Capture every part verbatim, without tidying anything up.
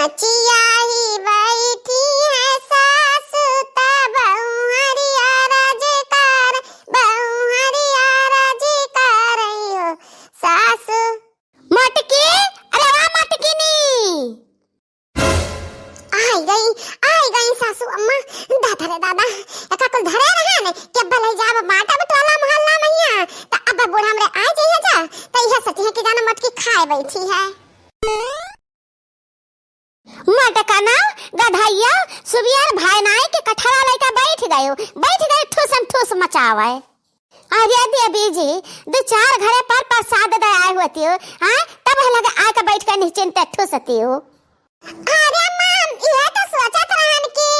चियाही बैठी है सासु, त बहुहरिया राज कर, बहुहरिया राज कर हो सासु। मटकी, अरे वाह मटकिनी। आई गई, आई गई सासु अम्मा। दादा रे दादा, एका कुल धरे रहे ने, के बलई जाब बाटा बटोला मोहल्ला मैया, त अब बूढ़ा हमरे आ जइहे जा, त इहे सोचिहे कि जाना मटकी खाए बैठी है। मटकना, गधैया, सुबियर भाई नाई के कठरा लइका बैठ गयो, बैठ गयो ठूसम ठूस मचावे। अरे देवी जी, दो चार घरे पर प्रसाद दे आए होती हो, हाँ? तब लगे आके बैठ के निश्चिंत ठूसती हो। अरे माम, ये तो सोचत रहन की।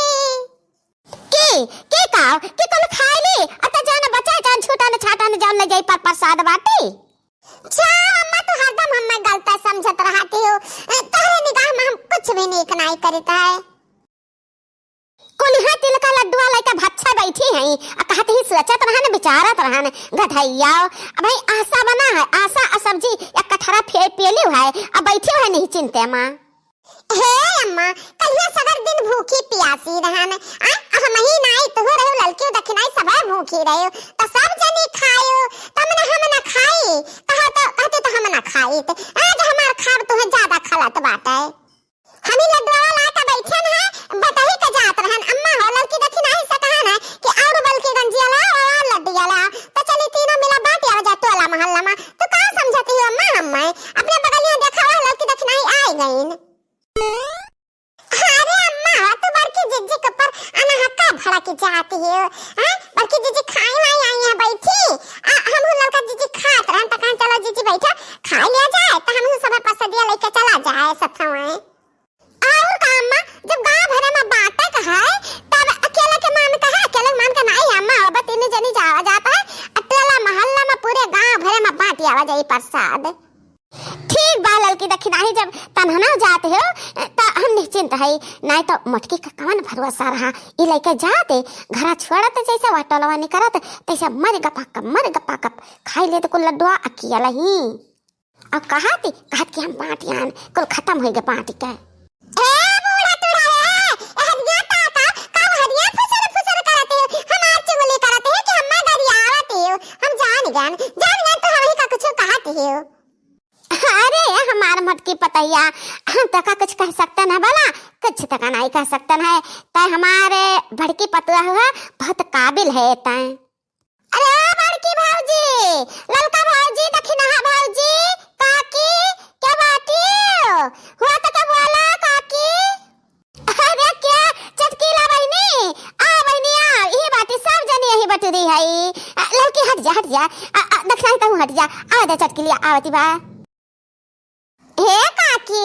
की, की काव, कि कुल खाई ली, अत जान बचा, जान छूटा न छाटा न जान ले जाई पर प्रसाद बाटी। छा अम्मा, तू हरदम हमें गलत समझत रहती हो। ए, तोहरे निगाह में हम कुछ भी नीक नाई करित है। कुलिहा तिलका लड्डुआ लइका भच्छा बैठी हैं, आ कहत ही सोचत रहन, विचारत रहन, गधैया। अब भाई आशा बना है, आशा आ सब्जी या कठरा फे-, पेली है, अब बैठी है नहीं चिंते माँ। हे अम्मा, कलिया सगर दिन भूखी पियासी रहन, आ, आ हमही नाई, तुहु रहो, ललकी दखिनाई, सबै भूखी रहो, त सब जनी खायो, त मने हम ना खाई, कहो त, कहते त हम ना खाई, त आज हमार खाब तुहे ज्यादा खलत बाटे। हमी लड्डुआ ला के बैठन है, बतही के जात रहन, अम्मा हो, ललकी दखिनाई से कहन है कि और बल्कि गंजिया ला, और लड्डुआ ला, त चली तीनों मिला बांट आवा जा टोला मोहल्ला में। तू का समझती हो अम्मा, हम मैं अपने बगलिया देखा, वह ललकी दखिनाई आई गईन। अरे अम्मा, तू बड़की जिज्जी के ऊपर अनहक्का भड़क जाती हो, हैं? बड़की जिज्जी खाए वाई आई हैं बैठी। आ, हम हूँ ललका जिज्जी खात रहन, त कहन चलो जिज्जी बैठा, खा लिया जाए, त हम हूँ सब प्रसादिया लेके चला जाए सथवा। और का अम्मा, जब गांव भरे में बांटे का है, तब अकेले के मान का है, अकेले के मान का नहीं अम्मा, अब तीन जनी जावा जाता है, आ टोला मोहल्ला में पूरे गांव भरे में बांट आवा जाई प्रसाद। ठीक बा ललकी दखिनाही, जब तनहना जाते हो, त हम निश्चिंत हई, नाई त मटकी का कवन भरोसा रहा। ई लइके जाते, घरा छोड़त जैसे वह टोलवा निकरत, तैसे मर गपा कप, मर गपा कप, खाई लेत कुल लड्डुआ अकिया लही। अब कहत, कहत कि हम बांट आन, कुल खत्म होई गे बांट के। ए बूढ़ा टूढ़ा रे, ए हदिया ताता, का हदिया फुसर फुसर करत हो, हमार चुगली करत हो कि हम्मा गरियावत हो, हम जान गन, जान गन तो हमही का कुछ कहत हो। अरे हमार मोटकी पतोहिया, हम तका कुछ कह सकतन है भला? कुछ तका नाई कह सकतन है। तै हमार बड़की पतोहिया हुआ बहुत काबिल है तै। अरे ओ बड़की भौजी, ललका भौजी, दखिनहा भौजी, काकी, क्या बाटी हो? हुआ तो क्या बोला काकी? अरे क्या चटकीला बहिनी, आ बहिनी आ, इही बाटी सब जनी यही बटुरी है। आ, ललकी हट जा, हट जा, आ, आ, दखिनहा तहूँ हट जा, आवा दे चटकीलिया, आवती बा। हे काकी,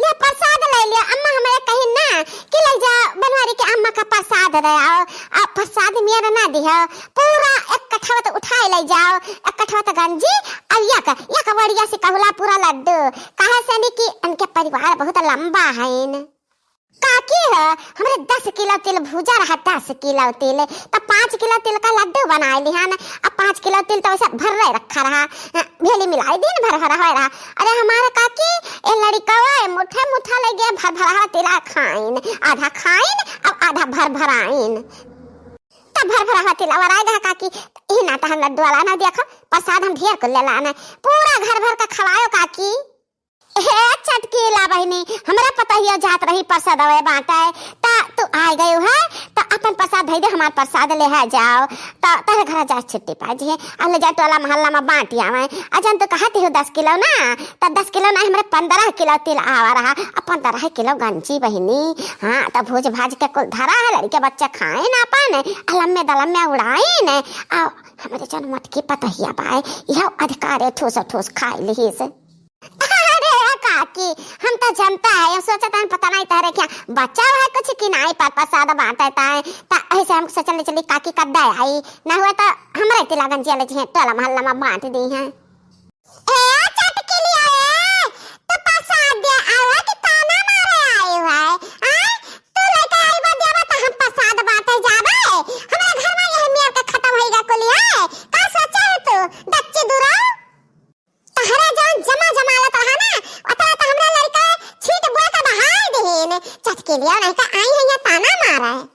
ले प्रसाद ले लिया, अम्मा हमरे कही ना कि ले जा बनवारी के अम्मा का प्रसाद ले आओ। आ प्रसाद मेरा ना दिहो, पूरा एक कठवत उठाए ले जाओ, एक कठवत गंजी, और या का, या का बढ़िया से कहुला पूरा लड्डू, काहे से नहीं कि उनके परिवार बहुत लंबा है न। काकी हो, हमरे दस किलो तिल भूजा रहा, दस किलो तिल, त पाँच किलो तिल का लड्डू बनाए लिहान, अब पाँच किलो तिल तो वैसे भर्रे रखा रहा, भेली मिलाई दिन भर भरा होए रहा। अरे हमारे काकी, ए लड़िकवा, ए मुठे मुठा ले गया, भर भरा तिला खाइन, आधा खाइन, अब आधा भर भराइन। तब भर भरा तिला वराए गया काकी, ई ना त हम लड्डू वाला ना देखो, प्रसाद हम ढेर कुल ले लाना, पूरा घर भर का खवायो काकी। हे चटकीला बहिनी, हमरा पतोहिया जात रही प्रसादवे बांटे, त तू आइ गयो है, त अपन प्रसाद धइ दे, हमार प्रसाद लेहा जाओ, त तहरे घर जा छुट्टी पाइ जिहे, आ ले जा टोला मोहल्ला में बांटि आवे। आ जन तू कहती हो दस किलो ना, त दस किलो ना, हमरे पन्द्रह किलो तिल आवा रहा, आ पन्द्रह किलो गंजी बहिनी। हाँ, त भूज भाज के कुल धरा है, लड़के बच्चे खाए ना पाने, आ लम्मे दलम्मे उड़ाइन, आ हमरे जन मोटकी पतोहिया बाए, यह अधिकारे ठूस ठूस खाए लिहिस। अरे काकी, हम त जनता है, हम सोचत हन पता नहीं तहरे क्या बचा है कुछ कि नाई, पर प्रसाद बांटे ताए, त ऐसे हम सोचल चली काकी कद्दा आई, ना हुआ त हमरे तिला गंजिया ले जिहे, टोला मोहल्ला में बांट दिहे। ए चटकीलिया ए, तू प्रसाद दे आवा कि ताना मारे आई है? आय, तू लेके आई बा देवा त हम प्रसाद बांटे जाबे, हमरा घर में यह मेर के खत्म होइगा कुलिया, का सोचा है तू, दच्ची दुरा? तहरा जौन जमा जमालत रहा ना, ओतना त हमरा लड़का छीट बुआ के बहाई दिही। इन्हें चटकिलिया नहीं का आई है यहाँ ताना मारा है।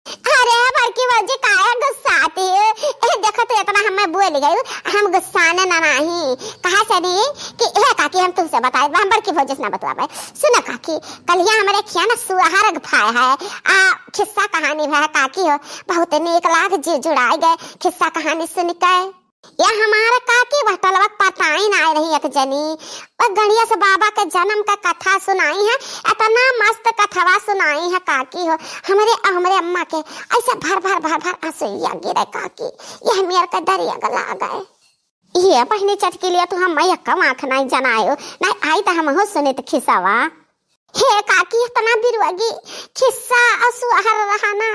अरे बड़की भौजी काहे गुस्साती है? ए, देखो तो इतना हमें बोल गई, हम गुस्साने ना नाही। कहा से नहीं कि हे काकी हम तुमसे बताए, हम बड़की भौजी से ना बतलावे। सुनो काकी, कलिया हमरे खिया ना सुअहर फाय है, आ खिस्सा कहानी है काकी हो, बहुत नीक लाग जी जुड़ाई गए खिस्सा कहानी सुन के। या हमार काकी बटलवा पताई ना आई रही एक जनी। वो गणेश बाबा के जन्म का कथा सुनाई है, इतना मस्त कथवा सुनाई है काकी हो। हमरे, हमरे अम्मा के ऐसा भर भर भर भर आंसुइया गिरे काकी, यह मेर का दरिया गला गए। ये बहिनी चटकिलिया तू हम यक्का आँख नहीं जनायो, नहीं आई तो हम हो सुनित खिसवा। हे काकी, इतना बिरुआगी खिस्सा और सुअहर रहा ना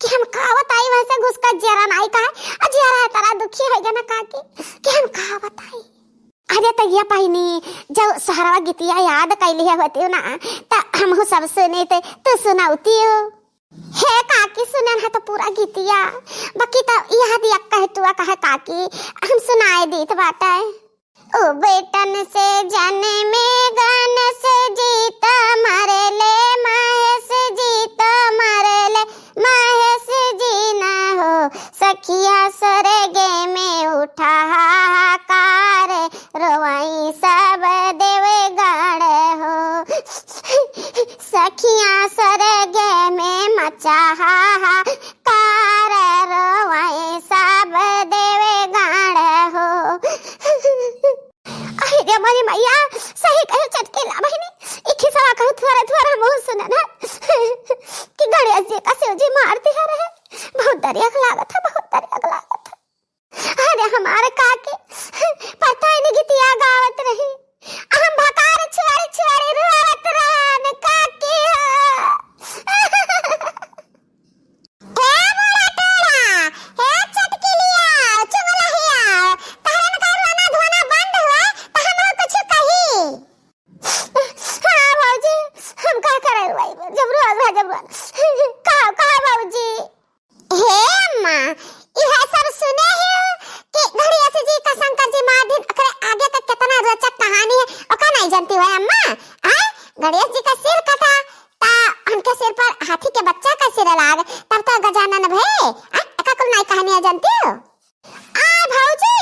कि हम का बताई, वैसे घुस का जियरा नाई का है, और जियरा है तारा दुखी हो गया ना काकी कि हम का बताई। अरे तो ये बहिनी, जब सहरवा गीतिया याद कैली है होती ना, तो हम सब सुने थे, तू सुनावती हो। हे काकी, सुनन है तो पूरा गीतिया, बाकी तो याद यक्का है तुआ कहे काकी, हम सुनाए दीत बाटे। ओ बेटन से जन्मे गणेश जी त मरले, महेश जी त मरले, महेश जी न हो। सखिया स्वर्ग में उठा हाहाकार, रोवाई सब देवगण हो। सखिया स्वर्ग में मचा हाहा कार, रोवाई सब देवगण हो। अरे रे मोरी मैया, सही कहे चटकिला बहिनी, ई खिसवा कहूँ थोड़ा थोड़ा मुँह सुने ना कि गणेश जी का शिव जी मार दिया रहे। बहुत दरिया लागत है, बहुत दरिया लागत है। अरे हमारे काकी, पता ही नहीं गीतिया गावत रही, हम भकार छुआरी छुआरी रोवत रहन काकी हो। हे बूढ़ा टूढ़ा, हे चटकिलिया, चुगलहिया, तहरन का रोना धोना बंद हुआ, त हम लोग कुछ कही। हाँ भौजी, हम का करे भाई, जब रोल है, जब रोल। कहा, कहा भौजी? हे अम्मा, इहे सब सुने हो कि गणेश जी का शंकर जी मार दिन, ओकरे आगे का कितना रोचक कहानी है, ओका नहीं जानती हो अम्मा? आय, गणेश जी का सिर कटा, ता उनके सिर पर हाथी के बच्चा का सिर लाग, तब तो गजानन भए, आ, एका कुल नाई कहानियाँ जानती हो? आ भौजी,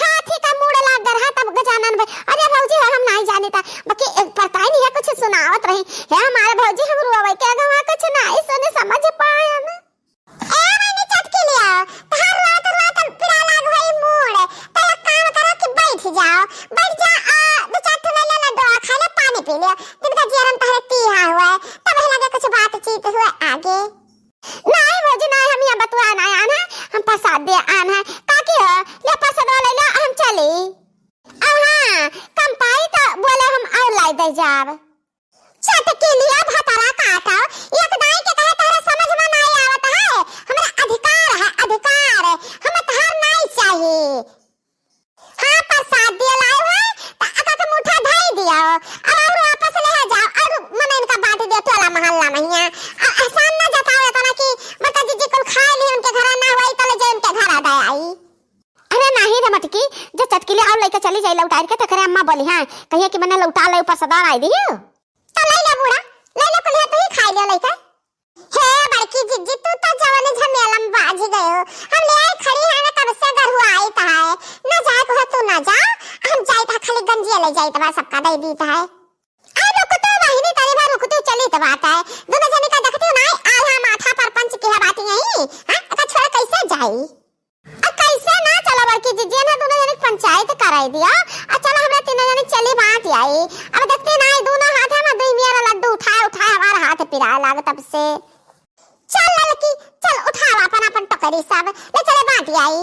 हाथी का मूड़ लाग गया रहा, तब गजानन भए, अरे भौजी, हम नाई जानी था, बाकी एक पता ही नहीं है, कुछ सुनावत रही। हे हमारे भौजी, हम रोवे के अगवा कुछ नाई सुने समझ पाए ना। ए मैंने चटकी लिया, तहार रोत रोत पीड़ा लाग भई मूड़, तो एक काम करो कि बैठ जाओ, बैठ जा, आ, दो चार ठो ले लो लड्डू, खा ले, पानी पी ले, तिनका जियरन तहरे तीहा हुआ, तब लगे कुछ बातचीत हुआ आगे। नाई भौजी, नाई, हम यहाँ बतुआ नाई आन है, हम प्रसाद दे आन है। काकी हो, ले प्रसाद वाला ले, हम चली। अब हाँ, कम पाई तो बोले हम और लाई दे जाब। चटकिलिया भतरा काटो, एक दाई के कहे तोहरा समझ में नाई आवत है, हमरा अधिकार है, अधिकार, हम तोहार नाई चाहिए। हाँ, प्रसाद दिया लाए है, त अका के मुठा धई दियो, अब और वापस ले जाओ, और मने इनका बांट दियो टोला मोहल्ला में हिया। आ एहसान ना जताओ इतना कि बड़का जीजी कुल खाए ली, उनके घरा ना हुआ, तो ले जाए उनके घरा दे आई। अरे नाही रे मटकी, जे चटकिली और लेके चली जाई लौटार के, तेकरे अम्मा बोली, हाँ, कहिए कि मने लौटा ले, ऊपर से दार आई दियो। तो ले ले बूढ़ा, ले ले कुलिया, तू ही खाई ले लेके। हे बड़की जिज्जी, तू तो जवन झमेला में बाझ गयो। हम ले आई खड़ी है ना, कब से गरुआई त है। ना जाए को है तू ना जा, हम जाई त खाली गंजिया ले जाई त बा सबका दे दी त है। आ रुक तो बहिनी, तनी भर रुक तू, चली त बात है। दोनों जने का देखती हो ना, आल्हा माथा पर पंच की है बात यही। हाँ, एका छोड़ कैसे जाई? आ कैसे ना चला बड़की जिज्जी, ना दोनों जने पंचायत कराई दिया। आ चला हमरा तीनों जने चली बांट आई। अब देखती ना, दोनों हाथ में दुई मेरा लड्डू उठाए उठाए हमारा हाथ पिराए लाग तब से। चल ललकी, चल उठाओ अपन अपन टोकरी सब, ले चले बांट आई।